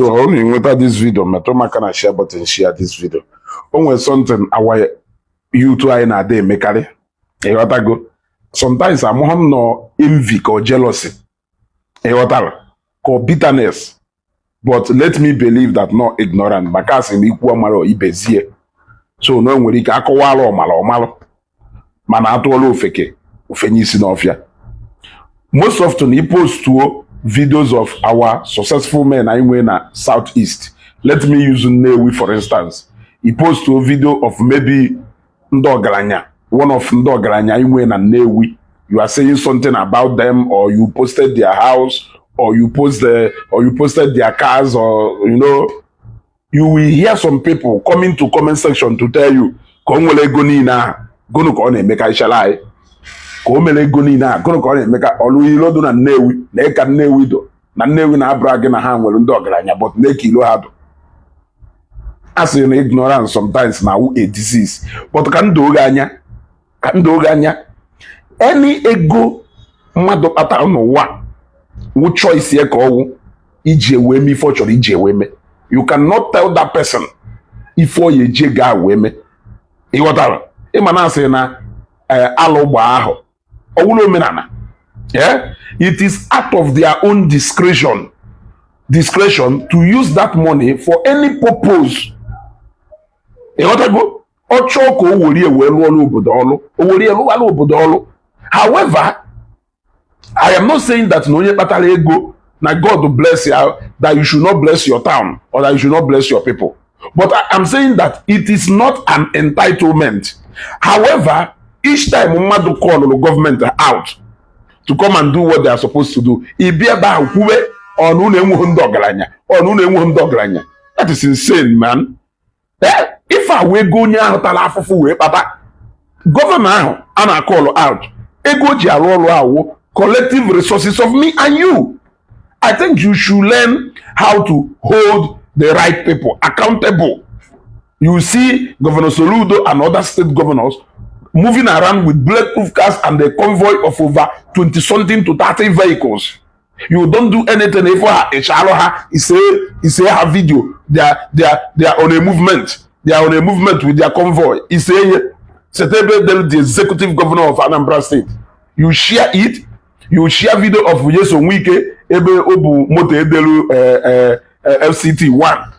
So ọ na-enweta this video, metụ maka na share button, share this video. O nwere something our youth anyị na-ada emekarị, ịghọtago? Sometimes amụghị m nọ envy ka ọ jealousy, ịghọtara, ka ọ bitterness, but let me believe that not ignorant, maka asị na ikwu amara ibezie. So na o nwere ike akọwala ọmara ọmalụ, mana atụọla ofeke ofenye isi n'ọfịa. Most often i postuo videos of our successful men anyị nwee na South East. Let me use Nnewi for instance. I postuo video of maybe ndị ọgaranya, one of ndị ọgaranya anyị nwee na Nnewi. You are saying something about them, or you posted their house, or you posted their cars, or you will hear some people coming to comment section to tell you ka o nwere ego niile ahụ, gụnụ ka ọ na-emekarịchara anyị, ka o mere ego niile a, gụnụ ka ọ na-emeka ọlụ ilo dị na Nnewi, na ịka Nnewi do na Nnewi na-abụra gị na ha nwere ndị ọgaranya, but na-eke ilo ha dụ. A sị na ignorance sometimes na awụ a disease, but ka ndụ oge anya, ka ndụ oge anya, any ego mmadụ kpatara n'ụwa wụ choice ya ka ọwụ iji ewe mee ife ọ chọrọ iji ewe mee. You cannot tell that person ife ọ ya eji ego ahụ wee mee, ịghọtara? Ịma na asị na alụ gbaa ahụ ọwụla omenala. Yeah? It is out of their own discretion to use that money for any purpose, ịghọtago? Ọ chọọ ka o were wee lụọ ọrụ obodo ọlụ, o were lụwara obodo ọlụ. However, I am not saying that na onye kpatara ego na God bless ya, that you should not bless your town or that you should not bless your people, but I am saying that it is not an entitlement. However, each time mmadụ callụrụ gọọmenti out to come and do what they are supposed to do, ị bịa ebe ahụ kwube ọ na unu enweghị ndị ọgaranya, ọ na unu enweghị ndị ọgaranya. That is insane, man. Eh, ife a wee ego onye ahụ tara afụfụ wee kpata, governor ahụ a na-acallụ out, ego o ji arụ ọrụ awụ collective resources of me and you. I think you should learn how to hold the right people accountable. You see Governor Soludo and other state governors moving around with bulletproof cars and a convoy of over 20 something to 30 vehicles. You don't do anything. If ha ise ha video, they are on a movement. They are on a movement with their convoy. Ise Setebe, the executive governor of Anambra State. You share it. You share video of Nyesom Wike ebe o bu moto edelu FCT 1,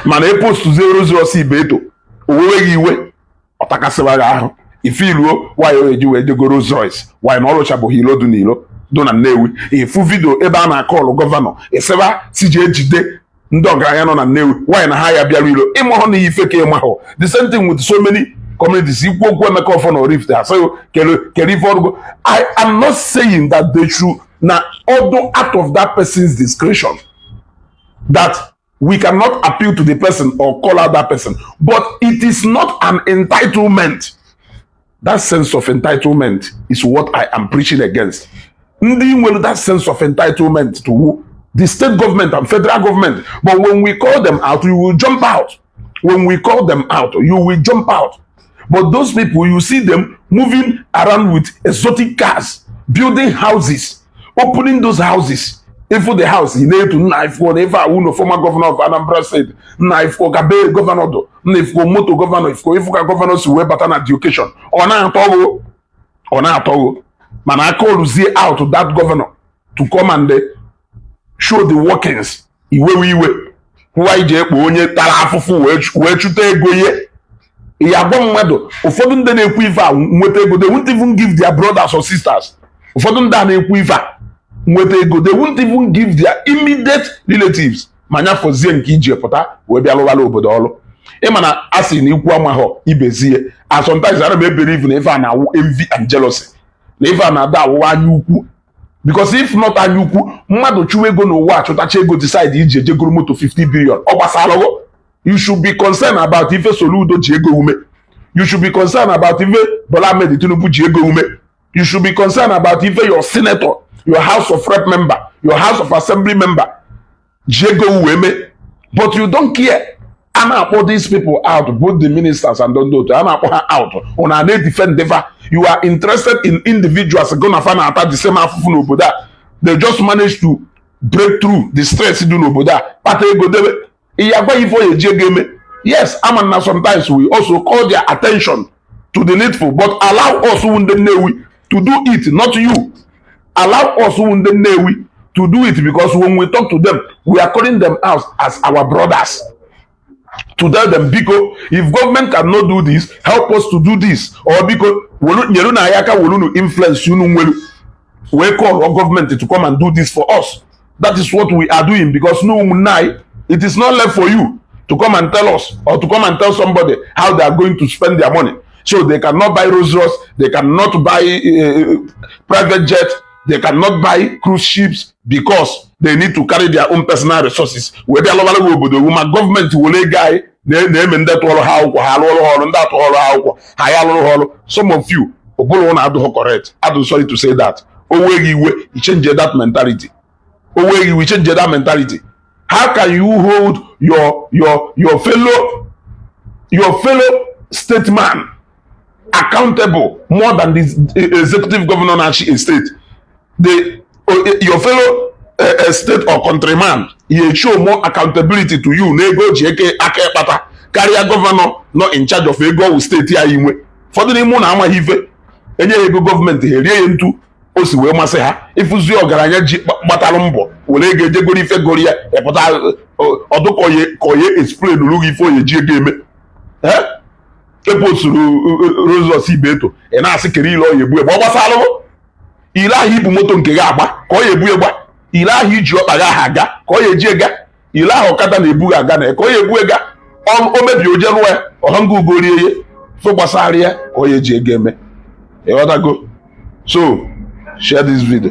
mana e postuzie Rolls Ibeto, o weweghị iwe, ọ takasịwa gị ahụ ife iruo nwaanyị o eji wee jego Rolls Royce nwaanyị na ọ rụchabụghị ilo dị n'ilo dị na Nnewi. Ifu video ebe a na-acallụ governor ịsịba si ji ejide ndị ọgaranya nọ na Nnewi nwaanyị na ha ya bịara ilo ịmahụ na ife ka ịmahụ. The same thing with so many communities. Ikwu okwu Emeka Ọfọ na Oraifite, asịghị kere kere ife ọrụgo. I am not saying that they should na ọdụ out of that person's discretion, that we cannot appeal to the person or call out that person, but it is not an entitlement. That sense of entitlement is what I am preaching against. Ndị nwere that sense of entitlement to who? The state government and federal government. But when we call them out, you will jump out. When we call them out, you will jump out. But those people, you see them moving around with exotic cars, building houses, opening those houses. If the house ị na-etu nna ifo na ife awụ na former governor of Anambra State, nna ifo ka be governor dụ, nna ifo moto governor, ifo ifo ka governor si wee bata na the occasion, ọ na-atọghụ, ọ na-atọghụ, mana aka oluzie out that governor to come and show the workings, iwewe iwe kwụwa iji ekpo onye tara afụfụ wee chụta ego ihe ya agwa mmadụ. Ụfọdụ ndị na-ekwu ife a nweta ego, they won't even give their brothers or sisters. Ụfọdụ ndị a na-ekwu ife a nweta ego, they won't even give their immediate relatives, ma nyafọzie nke iji pụta wee bịa lụwara obodo ọrụ. Ịma na a sị na ikwu amaghọ ibezie, and sometimes ana m ebelieve na ife a na-awụ envy and jealousy, na ife a na-ada awụwa anya ukwu, because if not anya ukwu, mmadụ chụwa ego n'ụwa, achụtacha ego, decide iji ejegoro moto 50 billion, ọ gbasara gụ? You should be concerned about ife Soludo ji ego ume. You should be concerned about ife Bola Ahmed Tinubu ji ego ume. You should be concerned about ife your senator, your House of Rep member, your House of Assembly member ji ego wee mee, but you don't care. A na-akpọ these people out, both the ministers and ndị otu a na-akpọ ha out, una na-edefend fa. You are interested in individuals go na fa na-ata the same afụfụ n'obodo a. They just manage to Break through the stress dị n'obodo a, kpata ego debe. Ihe agwa ife o eji ego eme. Yes, ama na sometimes we also call their attention to the needful, but allow us ndị Nnewi to do it, not you. Allow us ndị Nnewi to do it, because when we talk to them, we are calling them out as our brothers to tell them, "Biko, if government cannot do this, help us to do this," or, "Biko, nyere na anyị aka, welu influence unu nwelu wee call our government to come and do this for us." That is what we are doing, because no ụmụnne anyị, it is not left for you to come and tell us or to come and tell somebody how they are going to spend their money. So they cannot buy Rolls Royce, they cannot buy private jet, they cannot buy cruise ships, because they need to carry their own personal resources wee bịa lụbara gị obodo ma gọọmenti were ego anyị na-eme. Ndị tụọrọ ha akwụkwọ, ha alụọrụ ha ọrụ. Ndị atụọrọ ha akwụkwọ, ha ya alụrụ ha ọrụ. Some of you, ụbụrụ na adụghị correct. Adụ sorry to say that. O wee gị iwe, you change that mentality. O wee gị iwe, change that mentality. How can you hold your fellow statesman accountable more than the executive governor na-achị a state? The your fellow state or countryman ye show more accountability to you n'ego o ji eke aka ịkpata karịa governor nọ in charge of ego ọwụ steeti anyị nwe. Ụfọdụ n'ime ụnụ amaghị ife enye ya ego gọọmenti, ha erie ya ntu o si wee masị ha. Ịfụzi ọgaranya ji gbatalụ mbọ were ego ejegoro ife goro ya ịpụta ọdụ ka oye explain ru gị ife oye ji ego eme. Eposturu Rosos Ibeto, ị na-asị kere ile ọya egbu egbe ọ gbasalụ ile ahụ ibu moto nke gị agba ka ọ ya ebu egba, ile ahụ iji ọkpa gị ahụ aga ka ọ ya eji ega, ile ahụ ọkada na-ebu gị aga na ka ọ ya ebu ega. O mebie, oje rụọ ya ọha ugo rie ya fe gbasara ya ka ọ ya eji ego eme. Ịghọtago? So share this video.